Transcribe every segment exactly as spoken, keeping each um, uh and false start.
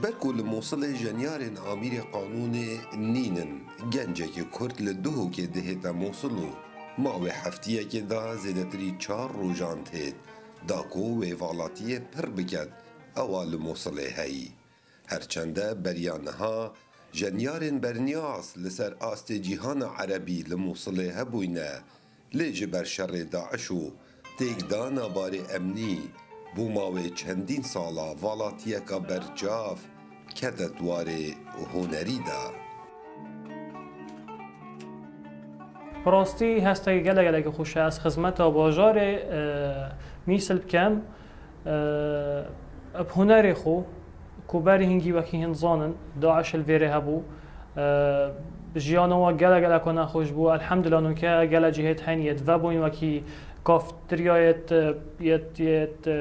Ber ku li Mûsilê jenyarên Amîrê Qanûnê nînin, gencekî Kurd li Duhokê dihête Mûsil û mawê heftiyekê de zêdetirî çar rojan têt da ku wê valatiyê pir biket, ewa li Mûsilê heyî. Her çende beriya niha jenyarên berniyaz li ser astê cîhana erebî li Mûsilê hebûyne, lê ji ber şerê DAIŞ û têkdana barê emnî, bû mawê çendîn sala valatiyeka berçav kete di warê hunerî de. Bi rastî hesteke gelek gelekî xweş e. Ez xizmeta bajarê e, Mîsil bikem. E, bi hunerê xwe ku berî hingî wekî hin zanin, DAIŞ li vêrê hebû. E, jiyana we gelek gelek nexweş bû. Elhemdulillah nûke gelek cihêt heyî yê divebûn wekî kafeterya yê, yê, yê, e,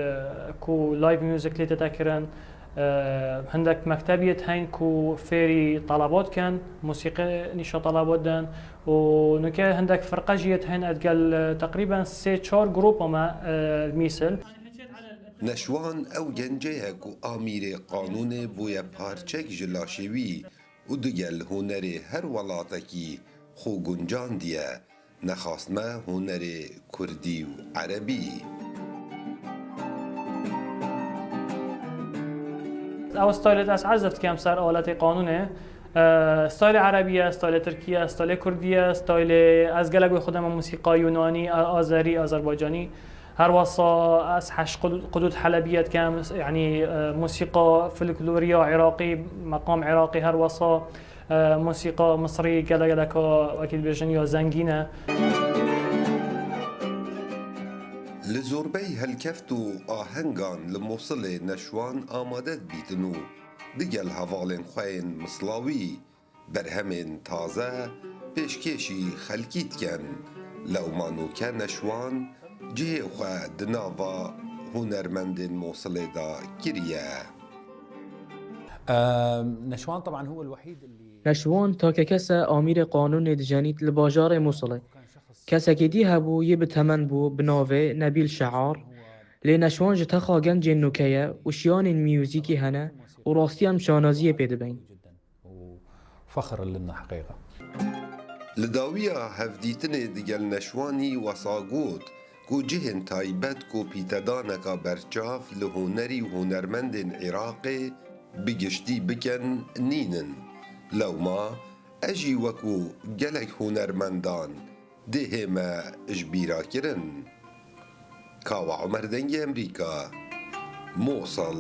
ku live music lê tête kirin. E, hindek mekteb yê heyî ku fêrî teleba dikin, musîqî nîşa teleba didin û nûke hindek firqe jî yê heyî, ez digel, e, teqrîben sê çar grupa me, e, Mîsil. Neşwan ew gencê ye ku Amîrê Qanûnê bûye parçek ji laşê wî û digel hunerê her welatekî xwe guncandiye, nexastme hunerê kurdî û erebî. Ew staylet ez ezf dikem ser aletê qanûnê. E, staylê erebî ye, staylê tirkî ye, staylê kurdî ye, staylê, ez gelek wê xwe deme musîqa yunanî, a-, azerî, azerbaycanî. Her wesa ez heş qud-, qudûd helebî ye dikem, yanî, e, musîqa folkloriya iraqî, meqam iraqî, her wesa, e, musîqa misrî gelek geleka wekî dibêjin ya zengîn e. Li zorbey helkeft û ahengan li Mûsilê Neşwan amade dibîtin û digel hevalên xwe yên mislawî berhemên taze pêşkêşî xelkî dikin. Lewma nûke Neşwan cihê xwe di nava hunermendên Mûsilê de kiriye. آم، نشوان طبعا هو الوحيد اللي Neşwan take kes e amîrê qanûnê dijenît li bajarê Mûsilê. Kesekî dî hebû, yê bi temen bû, bi navê Nebîl Şear. Lê Neşwan ji texa gencên nûke ye û şiyanên miyûzîkî hene û rastiyan bi şanaziyê pê dibin. وفخر لنا حقيقة. Li dawiya hevdîtinê digel Neşwanî wesa got ku cihên taybet ku pîtedaneka berçav li hunerî û hunermendên Iraqê bi giştî bikin nînin. Lewma ez jî wekû gelek hunermendan dê hê me ji bîra kirin. Kawa Omer, Dengê Emerîka, Mosul.